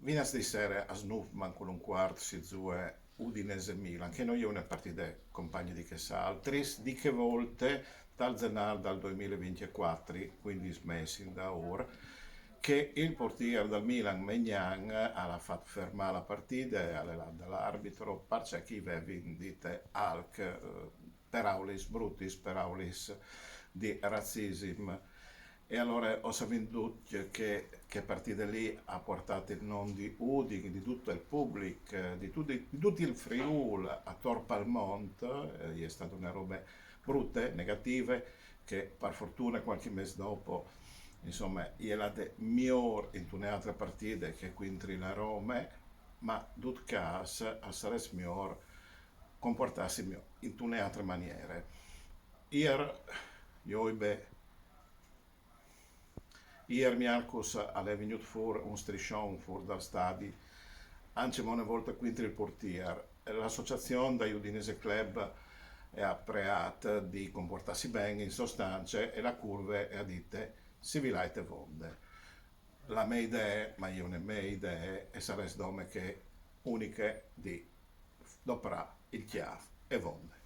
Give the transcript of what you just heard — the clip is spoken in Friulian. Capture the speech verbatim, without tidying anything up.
Vinasdì sere a s nûf mancul un cuart si zuie Udinese-Milan, che no je une partide compagne di chês altris, di chê volte dal Zenâr dal doimil e vincjecuatri, cuindis mês indaûr, che il portîr dal Milan Maignan al à fat fermâ la partide, al è lât dal arbitro, parcè che i vevin dite alc, eh, peraulis brutis, peraulis di razisim. E alore o savìn ducj che, che chê partide li e à puartât il non di Udin, di dut il public, di dut, di dut il Friûl ator pal mont, eh, e je stade une robe brute, negative, che par fortune cualchi mês dopo, insome, e je lade miôr intune altre partide che cuintri la Rome, ma dut câs al sarès miôr compuartâsi miôr, intune altre maniere. Ier, jo, beh, ier miarcus al è vignût fûr un strisson fûr dal stadi, ancjemò une volte cuintri il portîr. La associazion dai Udinese Club e à preât di compuartâsi ben in sostance e la curve e à dite: «Si vi lait e vonde.» La mê idee, ma e je une mê idee, e sarès dome chê uniche di doprâ il cjâf e vonde.